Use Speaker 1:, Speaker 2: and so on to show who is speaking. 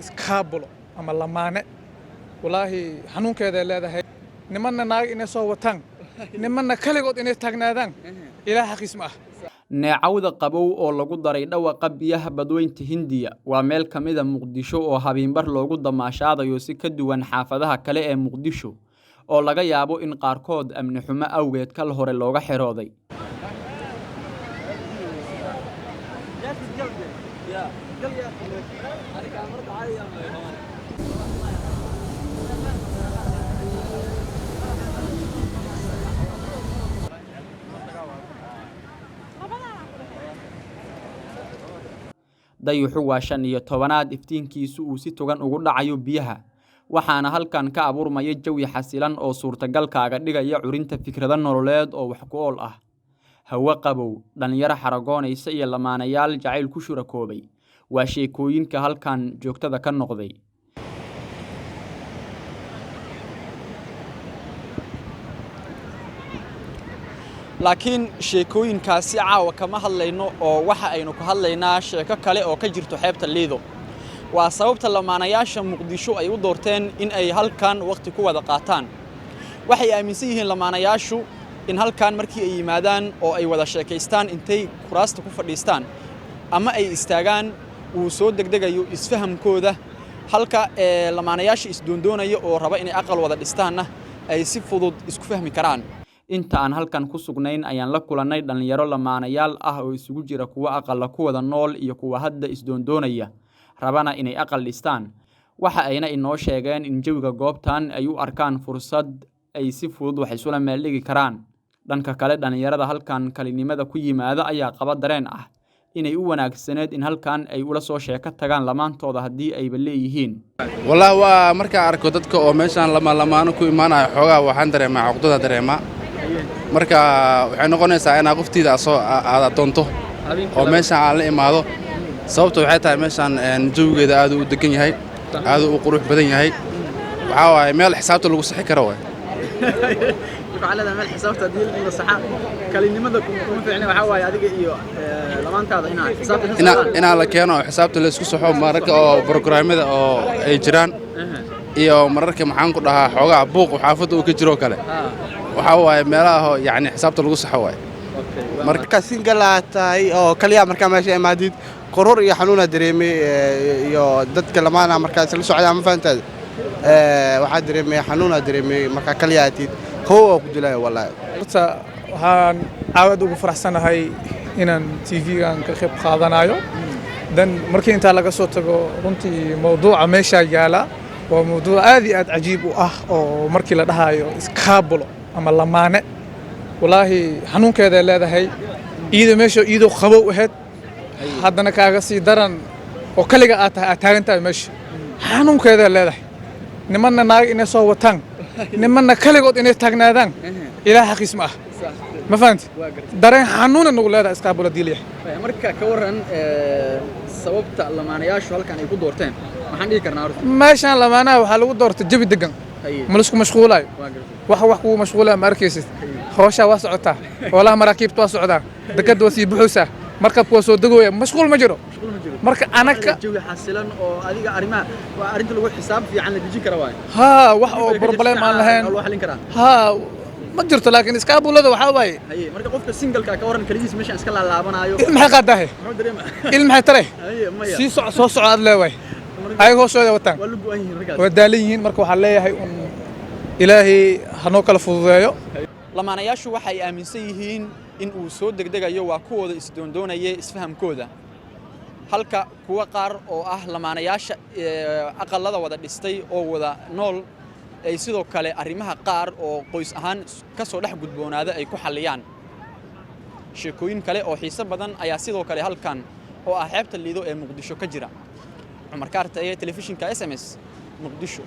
Speaker 1: Iskaabulo ama lamaane, walaahi xanuunkeeday leedahay. Nimanna naag inay soo wataan, nimanna kaligood inay taagnaadaan, ilaah xaqiis ma ah.
Speaker 2: Neecawda qabow oo lagu daray dhawaqa biyaha Badweynta Hindiya waa meel ka mid ah Muqdisho oo habeenbar loogu damaashaadayo si ka duwan xaafadaha kale ee Muqdisho oo laga yaabo in qaarkood amni xumo awgeed kal hore looga xirooday. Dayuxu waa 15aad, iftiinkiisu uu si togan ugu dhacayo biyaha, waxaana halkan ka abuurmaya jawi xasilan oo suurtagal kaaga dhigaya curinta fikrado nololeed oo wax ku ool ah. Hawo qabow, dhalinyaro xaragoonaysa iyo lamaanayaal jacayl ku shurakoobay waa sheekooyinka halkan joogtada ka noqday. Laakiin sheekooyinkaasi caawa kama hadlayno, oo waxa aynu ka hadlaynaa sheeko kale oo ka jirto xeebta Liido. Waa sababta lamaanayaasha Muqdisho ay u doorteen in ay halkan waqti ku wada qaataan. Waxay aaminsan yihiin lamaanayaashu in halkan markii ay yimaadaan oo ay wada sheekaystaan, intay kuraasta ku fadhiistaan ama ay istaagaan, uu soo degdegayo isfahamkooda, halka ee lamaanayaasha isdoondoonaya oo raba inay aqal wada dhistaanna ay si fudud isku fahmi karaan. Inta aan halkan ku sugnayn ayaan la kulannay dhallinyaro lamaanayaal ah oo isugu jira kuwa aqalla ku wada nool iyo kuwa hadda isdoondoonaya, rabana inay aqal dhistaan. Waxa ayna inoo sheegeen in jawiga goobtan ay u arkaan fursad ay si fudud wax isula meel dhigi karaan. Dhanka kale, dhallinyarada halkan kalinimada ku yimaada ayaa qaba dareen ah inay u wanaagsaneed in halkan ay ula soo sheeko tagaan lamaantooda haddii ayba leeyihiin.
Speaker 3: Wallaahi waa markaan arko dadka oo meeshaan lamaano ku imaanayo, xoogaa waxaan dareemaa cuqdada dareemaa. Marka waxay noqonaysaa inaa qoftiida soo aad adoonto oo meeshaan aan la imaado. Sababta waxay tahay meeshaan jawigeeda aad u degan yahay, aad u qurux badan yahay. Waxaa waaye meel xisaabta lagu sixi karo waay.
Speaker 2: Waxaa leedahay meel xisaabta haddii la saxa kalinimada kuma fiicna. Waxaa waaye adiga iyo lamaantaada inaa xisaabta
Speaker 3: inaa la keeno oo xisaabta la isku saxo mararka oo brograamyada oo ay jiraan iyo mararka, maxaan ku dhahaa, xoogaa buuq xaafadda uu ka jiroo kale. Waxaa waaye meelaha yacni xisaabta lagu saxo waaye.
Speaker 4: Marka single aad tahay oo kaliya, markaa meesha imaadid, koror iyo xanuunaa dareemay iyo dadka lamaana markaa isla socdaa, ma fahantaad? Waxaa dareemay xanuunaa dareemay markaa kaliya aatid, qabow oo ku dilaayo wallaahi.
Speaker 1: Horta waxaan aad ugu faraxsanahay inaan TV-gan ka qayb qaadanayo. Dan markii intaa laga soo tago, runtii mawduuca meeshaa yaala waa mawduuc aad iyo aad cajiib u ah, oo markii la dhahayo iskaabulo ama lamaane, walaahi xanuunkeeday leedahay. Iyadoo meesha iyadoo qabow ahayd, haddana kaaga sii daran oo kaliga aad tahay, aad taagan tahay meesha, xanuunkeeday leedahay. Nimanna naag inay soo wataan, nimanna kaligood inay taagnaadaan, ilaah xaqiis ma ah, ma fahanti? Dareen xanuuna nagu leedahay iskaabula diilyahay.
Speaker 2: Marka ka waran sababta lamaanayaashu halkan ay ku doorteen? Maxaan dhihi karnaa horta?
Speaker 1: Meeshaan lamaanaha waxaa lagu doortay jawi degan, ma laisku mashquulayo. Wax kugu mashquulaya ma arkaysid. Howshaa waa socotaa, hoolaha maraakiibta waa socdaa, dekadda waa sii buxuysaa, markabka waa soo degooya, mashquul ma jiro. Marka anaka
Speaker 2: jawi xasilan oo adiga arrimaha waa arrinta lagu xisaab fiican la dejin kara waay.
Speaker 1: Haa, wax oo problem aan lahayn
Speaker 2: loo xalin karaa.
Speaker 1: Haa, ma jirto. Laakiin iskaabulada waxaa waaye
Speaker 2: Haye, marka qofka single-ka ka waran, kaligiis meeshaan iska laalaabanaayo?
Speaker 1: Il maxay qaadaahe?
Speaker 2: Muxuu dareema?
Speaker 1: Il maxay tare?
Speaker 2: Haye, maya.
Speaker 1: Sii soco, soo soco aad leewaay, ayaga hooshooda wataan.
Speaker 2: Waa la go'an yihiin markaas.
Speaker 1: Waa daalan yihiin. Marka waxaan leeyahay un ilaahay hanoo kala fududeeyo.
Speaker 2: Lamaanayaashu waxay aaminsan yihiin in uu soo degdegayo waa kuwooda isdoondoonaya isfahamkooda, halka kuwa qaar oo ah lamaanayaasha aqallada wada dhistay oo wada nool ay sidoo kale arrimaha qaar oo qoys ahaan ka soo dhex gudboonaada ay ku xalliyaan. Sheekooyin kale oo xiiso badan ayaa sidoo kale halkan oo ah xeebta Liido ee Muqdisho ka jira. Cumar Kaarta ee telefishinka SMS, Muqdisho.